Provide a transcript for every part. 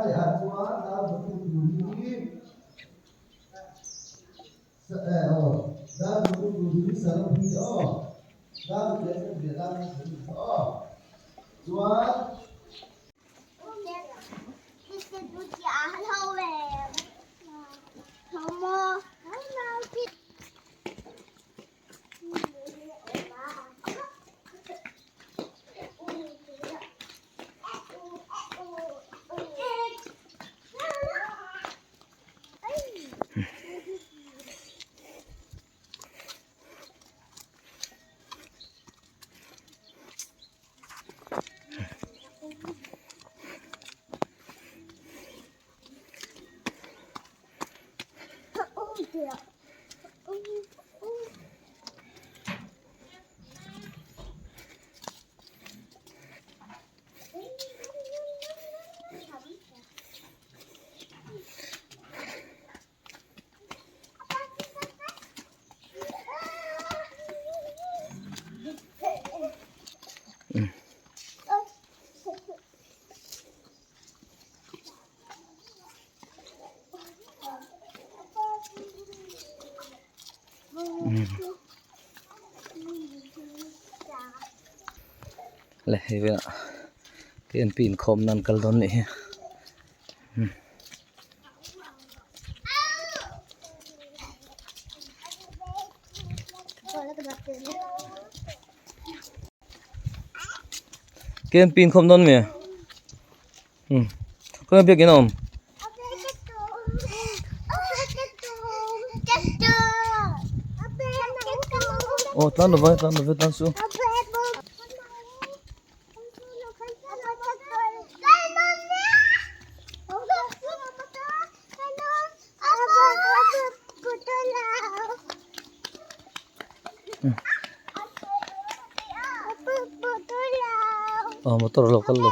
leh ah chuan dar vawtu tur hi aw dar vawtu tur hi Sarohi aw dar ruk leh 70 dar ruk leh aw chuan. Le hei velah KNP inkhawm nan kal dawn nih hi. KNP inkhawm dawn mi? Khawnge biakin a awm? Aw tlan lo vai tlan lo vai tlan su. Aw motor a lo kal lo.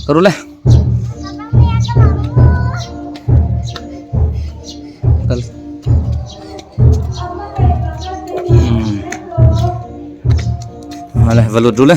Karule. Kal. Ale valut rule.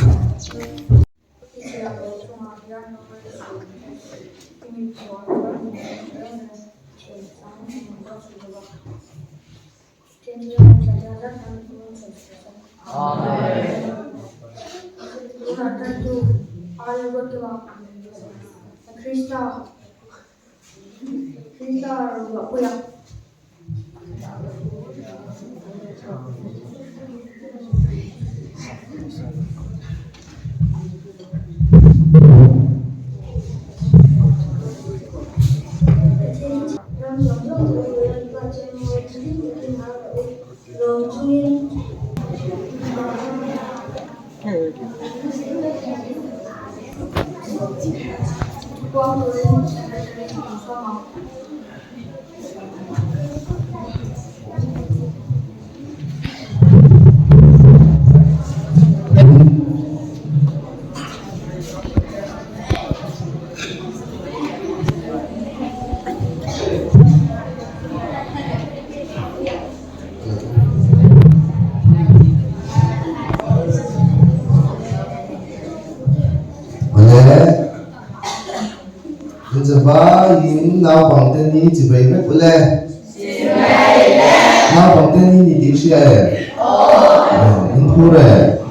Awle, inzavaiin naupangte ni chivei vek ule. Naupangte ni ni tih hria e? Aw. In phur e?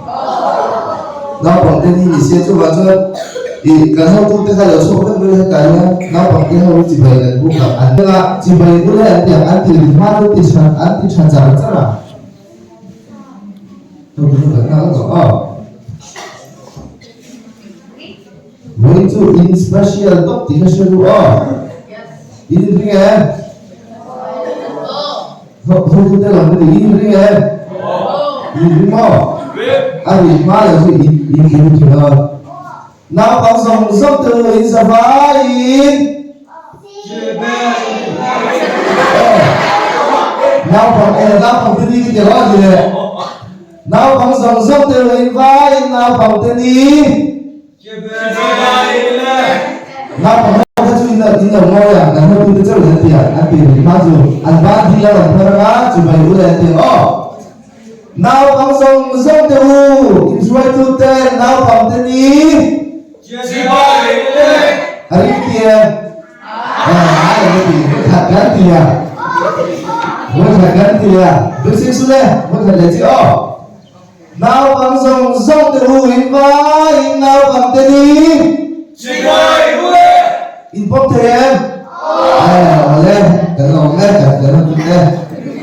Aw. Naupangte ni ni se chuvang chuan ih kan hotute kha lo chhuak vek mai hetah hian naupangte ho hi chibai kan buk ang an tia chibai ule an ti ang an ti hma chu ti tha an ti tha char char a hotu chu kan nghak ang aw vawiin chu in special tawp tih kha hre ru aw in ring em Hotute lam te in ring em? In ring maw? A rin hma lo chu in in ring thin a. Naupang zawng zawng te u in za vaiin Naupang e naupang te ni ka ti lo a ni le. Naupang zawng zawng te u in vaiin naupang te ni Naupang ho kha chu in in lo ngawi ang, kan hotute chauh in an ti ang, an ti rih hma chu an ban thil a rawn phar ang a, chubai u le an ti ang aw. Naupang zawng zawng te u, inhruaitu te, naupang te ni. A ring ti em? Ai a ti, vawi khat kan ti a, vawi khat kan ti a, Beng su le, vawi khat leh chi aw. Naupang zawng zawng te u in vaiin naupang te ni. Chibai ule! In pawm thei em? Aw awle, kan la awm e, kan kan rawn tum e.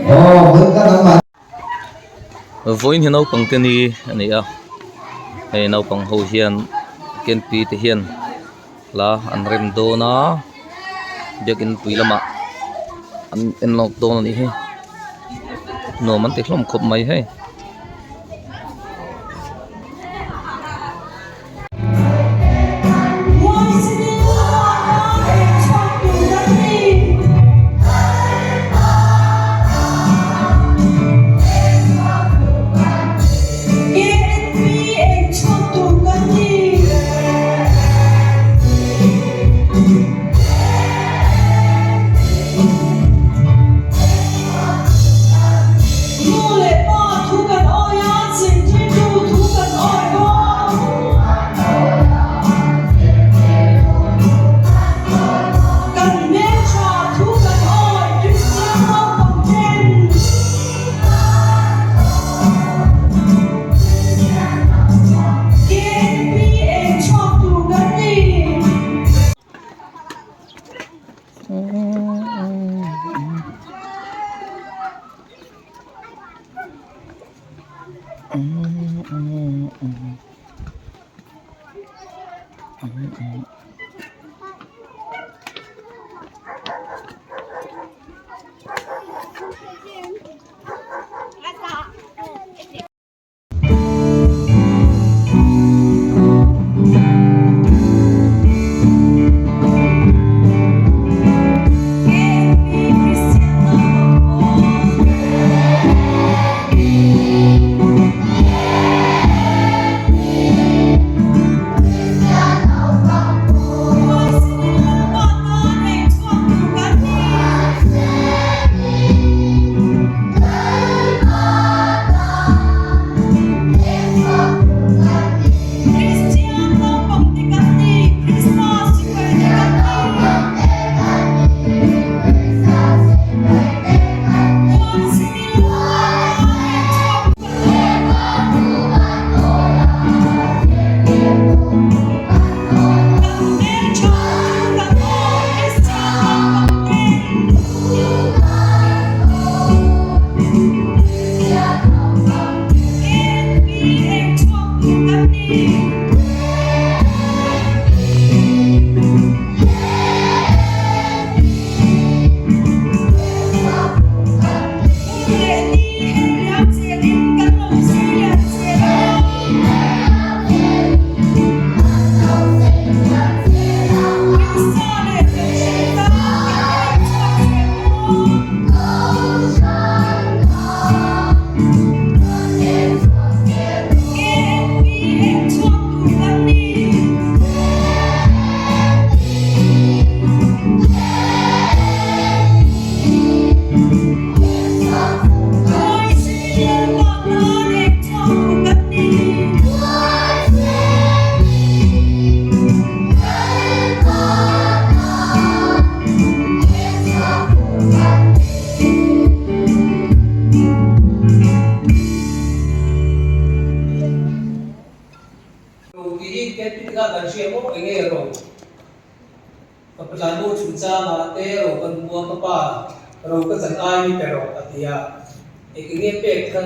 Aw, vawiin khan nangmah. Vawiin hi naupang te ni a ni a, hei naupang ho hian kenpi te hian hla an rem dawn a, biakin pui lamah an en lawk dawn a nih hi nuam an ti hlawm khawp mai hei. Ro tih hi ken pi kha kan hria maw eng nge ro? Ka patlan bo chungchangah te ro kan hmu a, ka pa ro ka chan ai mi pe rawh a ti a. Eng eng nge pek kha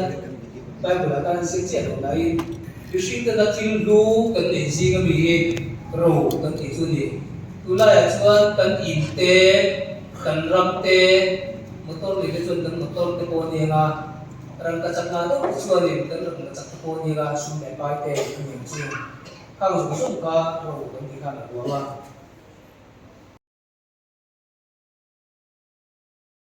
Bible ah khan an ziak chiah lo nain mihring tana thil hlu kan nei zing ami hi ro kan tih chu a ni. Tunlaiah chuan kan in te, kan ram te, motor nei te chuan kan motor te pawh a ni ang a, Rangkachak ngah deuh te chuanin kan rangkachak te pawh nia sum leh pai te an eng chu khang zawng zawng kha ro kan ti khan a huam a.